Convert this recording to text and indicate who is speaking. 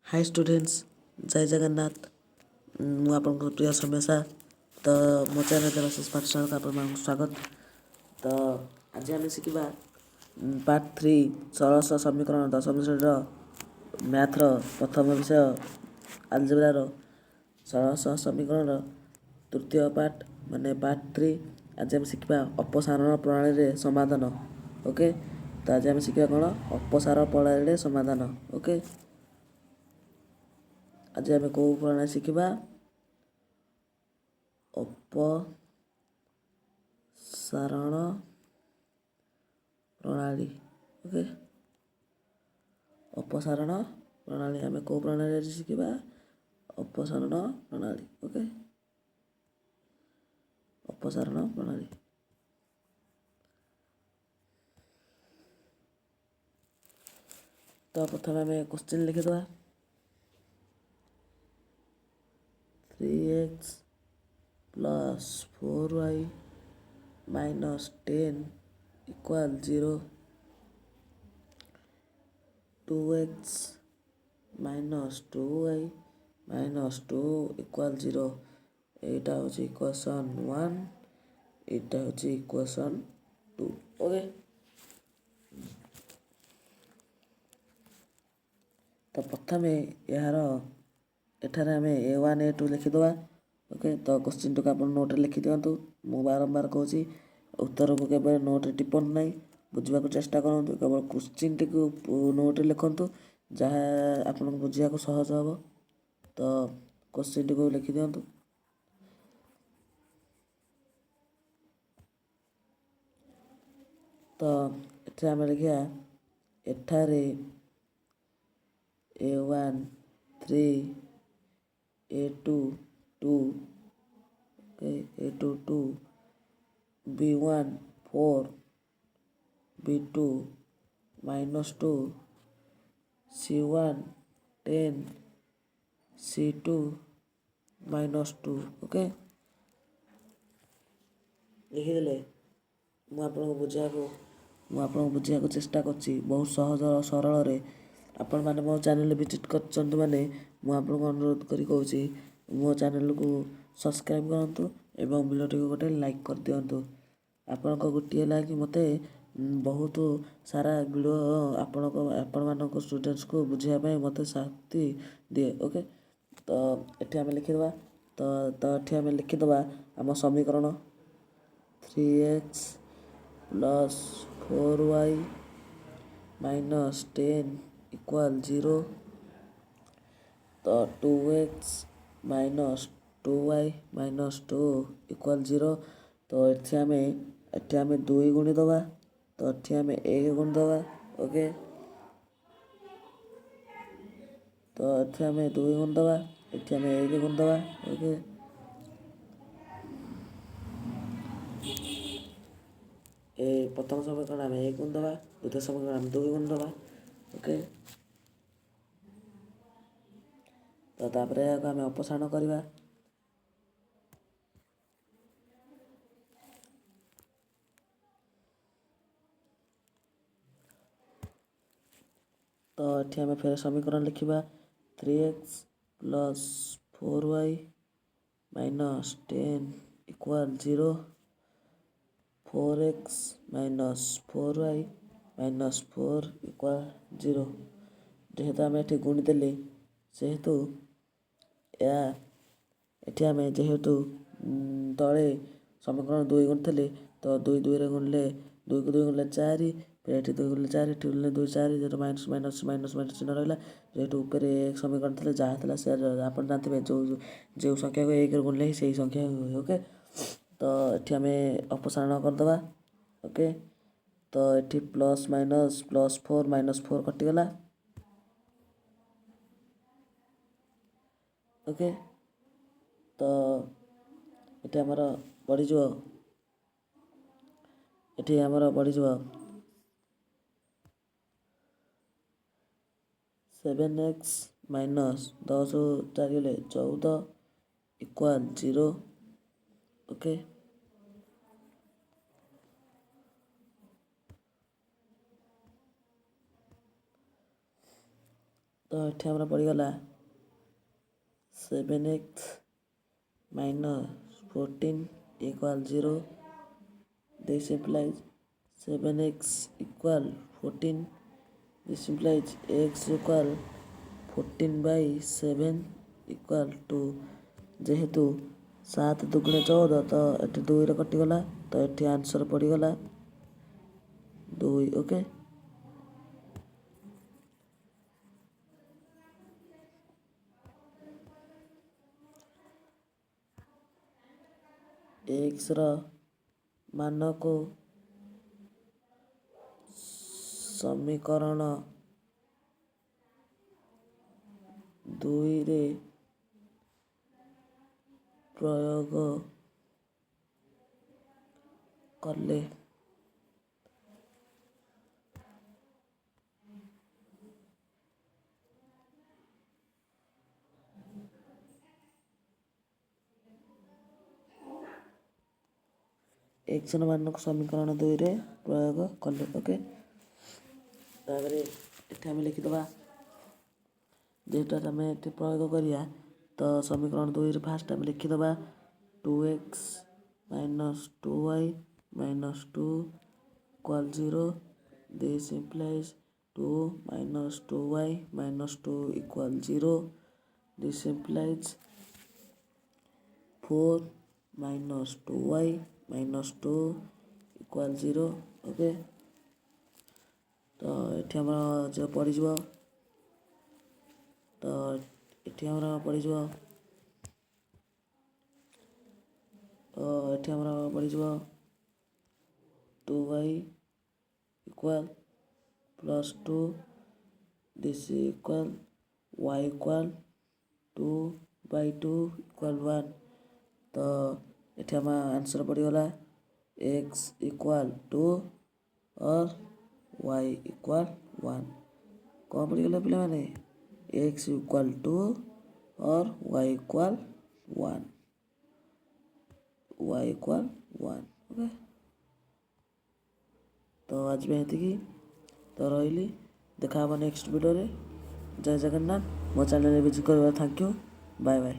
Speaker 1: High students, ଜୟ ଜଗନ୍ନାଥ। ମୁଁ ଆପଣଙ୍କ ପ୍ରିୟ Soumya sir. ତ ମୋ ଚ୍ୟାନେଲ୍ ଦେବାଶିଷ ପାଠଶାଳାକୁ ଆପଣମାନଙ୍କୁ ସ୍ୱାଗତ। ତ ଆଜି ଆମେ ଶିଖିବା ପାର୍ଟ 3, ସରଳ ସମୀକରଣ। ଦଶମ ଶ୍ରେଣୀର ମ୍ୟାଥର ପ୍ରଥମ ବିଷୟ ଆଲଜେବ୍ରାର ସରଳ ସମୀକରଣର ତୃତୀୟ ପାର୍ଟ, ମାନେ ପାର୍ଟ 3। ଆଜି ଆମେ ଶିଖିବା ଅପସାରଣ ପ୍ରଣାଳୀରେ ସମାଧାନ। ଓକେ, ତ ଆଜି ଆମେ ଶିଖିବା କ'ଣ? ଅପସାରଣ ପ୍ରଣାଳୀରେ ସମାଧାନ। ଓକେ, ଆଜି ଆମେ କେଉଁ ପ୍ରଣାଳୀ ଶିଖିବା? ଅପସାରଣ ପ୍ରଣାଳୀ। ଓକେ, ଅପସାରଣ ପ୍ରଣାଳୀ। ଆମେ କେଉଁ ପ୍ରଣାଳୀ ଆଜି ଶିଖିବା? ଅପସାରଣ ପ୍ରଣାଳୀ। ଓକେ, ଅପସାରଣ ପ୍ରଣାଳୀ। ତ ପ୍ରଥମେ ଆମେ question ଲେଖିଦେବା। 3x plus 4y minus 10 equal 0, 2x minus 2y minus 2 equal 0। ଏଇଟା ହେଉଛି ଇକ୍ୱେସନ୍ 1, ଏଇଟା ହେଉଛି ଇକ୍ୱେସନ୍ 2। ଓକେ, ତ ପ୍ରଥମେ ଏହାର ଏଠାରେ ଆମେ ଏ 1 ଏ 2 ଲେଖିଦେବା। ଓକେ, ତ କୋଶ୍ଚିନ୍ଟିକୁ ଆପଣ ନୋଟ୍ରେ ଲେଖିଦିଅନ୍ତୁ। ମୁଁ ବାରମ୍ବାର କହୁଛି, ଉତ୍ତରକୁ କେବେ ନୋଟ୍ରେ ଟିପନ୍ତୁ ନାହିଁ, ବୁଝିବାକୁ ଚେଷ୍ଟା କରନ୍ତୁ। କେବଳ କୋଶ୍ଚିନ୍ଟିକୁ ନୋଟ୍ରେ ଲେଖନ୍ତୁ, ଯାହା ଆପଣଙ୍କୁ ବୁଝିବାକୁ ସହଜ ହେବ। ତ କୋଶ୍ଚିନ୍ଟିକୁ ଲେଖିଦିଅନ୍ତୁ। ତ ଏଠାରେ ଆମେ ଲେଖିବା, ଏଠାରେ a 1 3, a 2 2, a 2 2, b 1 4, b 2 minus 2, c 1 10, c 2 minus 2। Okay, ଲେଖିଦେଲେ। ମୁଁ ଆପଣଙ୍କୁ ବୁଝିବାକୁ ଚେଷ୍ଟା କରୁଛି ବହୁତ ସହଜ ସରଳରେ। ଆପଣମାନେ ମୋ ଚ୍ୟାନେଲ୍ ଭିଜିଟ୍ କରିଛନ୍ତି ମାନେ ମୁଁ ଆପଣଙ୍କୁ ଅନୁରୋଧ କରି କହୁଛି, ମୋ ଚ୍ୟାନେଲ୍କୁ ସବସ୍କ୍ରାଇବ୍ କରନ୍ତୁ ଏବଂ ଭିଡ଼ିଓଟିକୁ ଗୋଟେ ଲାଇକ୍ କରିଦିଅନ୍ତୁ। ଆପଣଙ୍କ ଗୋଟିଏ ଲାଇକ୍ ମୋତେ ବହୁତ ସାରା ଭିଡ଼ିଓ ଆପଣମାନଙ୍କ ଷ୍ଟୁଡେଣ୍ଟସ୍କୁ ବୁଝିବା ପାଇଁ ମୋତେ ଶକ୍ତି ଦିଏ। ଓକେ, ତ ଏଠି ଆମେ ଲେଖିଦେବା। ତ ଏଠି ଆମେ ଲେଖିଦେବା ଆମ ସମୀକରଣ: 3x plus 4y minus 10 equal 0। ତ 2x minus 2y minus 2 equal 0। ତ ଏଠି ଆମେ ଦୁଇ ଗୁଣି ଦେବା, ତ ଏଠି ଆମେ ଏକ ଗୁଣି ଦେବା। ଓକେ, ତ ଏଠି ଆମେ ଦୁଇ ଗୁଣି ଦେବା, ଏଠି ଆମେ ଏକ ଗୁଣି ଦେବା। ଓକେ, ଏ ପ୍ରଥମ ସମୀକରଣ ଆମେ ଏକ ଗୁଣ ଦେବା, ଦ୍ୱିତୀୟ ସମୀକରଣ ଆମେ ଦୁଇ ଗୁଣ ଦେବା। ଓକେ, ତ ତାପରେ ଏହାକୁ ଆମେ ଅପସାରଣ କରିବା। ତ ଏଠି ଆମେ ଫେର ସମୀକରଣ ଲେଖିବା: 3x plus 4y minus 10 equal 0, 4x minus 4y minus 4 equal 0। ଯେହେତୁ ଆମେ ଏଠି ଗୁଣିଦେଲେ, ସେହେତୁ ଏହା ଏଠି ଆମେ ଯେହେତୁ ତଳେ ସମୀକରଣ ଦୁଇ ଗୁଣିଥିଲେ, ତ ଦୁଇ ଦୁଇରେ ଗୁଣିଲେ, ଦୁଇକୁ ଦୁଇ ଗୁଣିଲେ ଚାରି, ଫେର ଏଠି ଦୁଇ ଗୁଣିଲେ ଚାରି, ଏଠି ଗୁଣିଲେ ଦୁଇ ଚାରି। ଯେହେତୁ ମାଇନସ୍ ମାଇନସ୍ ମାଇନସ୍ ମାଇନସ୍ ଚିହ୍ନ ରହିଲା, ଯେହେତୁ ଉପରେ ଏକ ସମୀକରଣ ଥିଲା, ଯାହା ଥିଲା ସେ ଆପଣ ଜାଣିଥିବେ, ଯେଉଁ ଯେଉଁ ସଂଖ୍ୟାକୁ ଏକରେ ଗୁଣିଲେ ହିଁ ସେଇ ସଂଖ୍ୟା ହୁଏ। ଓକେ, ତ ଏଠି ଆମେ ଅପସାରଣ କରିଦେବା। ଓକେ, ତ ଏଠି plus minus plus 4 minus 4 କଟିଗଲା। ଓକେ, ତ ଏଠି ଆମର ବଢ଼ିଯିବ, ଏଠି ଆମର ବଢ଼ିଯିବ 7x minus 10 ଚାରି ହେଲେ 14 ଇକ୍ୱାଲ୍ 0। ଓକେ, ତ ଏଠି ଆମର ପଡ଼ିଗଲା seven x minus 14 equal 0. This implies 7x equal 14. This implies x equal 14 by 7 equal 2. ଯେହେତୁ ସାତ ଦୁଗୁଣେ 14, ତ ଏଠି ଦୁଇରେ କଟିଗଲା, ତ ଏଠି ଆନ୍ସର୍ ପଡ଼ିଗଲା 2। ଓକେ, ଏକ୍ସର ମାନକୁ ସମୀକରଣ 2ରେ ପ୍ରୟୋଗ କଲେ। ଏକ୍ସର ମାନକୁ ସମୀକରଣ 2ରେ ପ୍ରୟୋଗ କଲେ। ଓକେ, ତାପରେ ଏଠି ଆମେ ଲେଖିଦେବା, ଯେହେତୁ ଆମେ ଏଠି ପ୍ରୟୋଗ କରିବା, ତ ସମୀକରଣ 2ରେ ଫାଷ୍ଟ ଆମେ ଲେଖିଦେବା two x minus two y minus 2 equal 0. This implies 2 minus 2y minus 2 equal 0. This implies 4 minus 2y minus 2 equal 0. Okay, ତ ଏଠି ଆମର ଯେଉଁ ପଡ଼ିଯିବ, ତ ଏଠି ଆମର ପଡ଼ିଯିବ, ତ ଏଠି ଆମର ପଡ଼ିଯିବ two y equal plus 2. This equal y equal 2 by 2 equal 1. ତ ଏଠି ଆମ ଆନ୍ସର୍ ପଡ଼ିଗଲା x equal 2 or y equal 1. କ'ଣ ପଡ଼ିଗଲା ପିଲାମାନେ? X equal 2 or y equal 1, y equal 1. Okay, ତ ଆଜି ପାଇଁ ଏତିକି ତ ରହିଲି। ଦେଖା ହେବ ନେକ୍ସଟ ଭିଡ଼ିଓରେ। ଜୟ ଜଗନ୍ନାଥ। ମୋ ଚ୍ୟାନେଲରେ ଭିଜିଟ୍ କରିବା। Thank you, bye bye.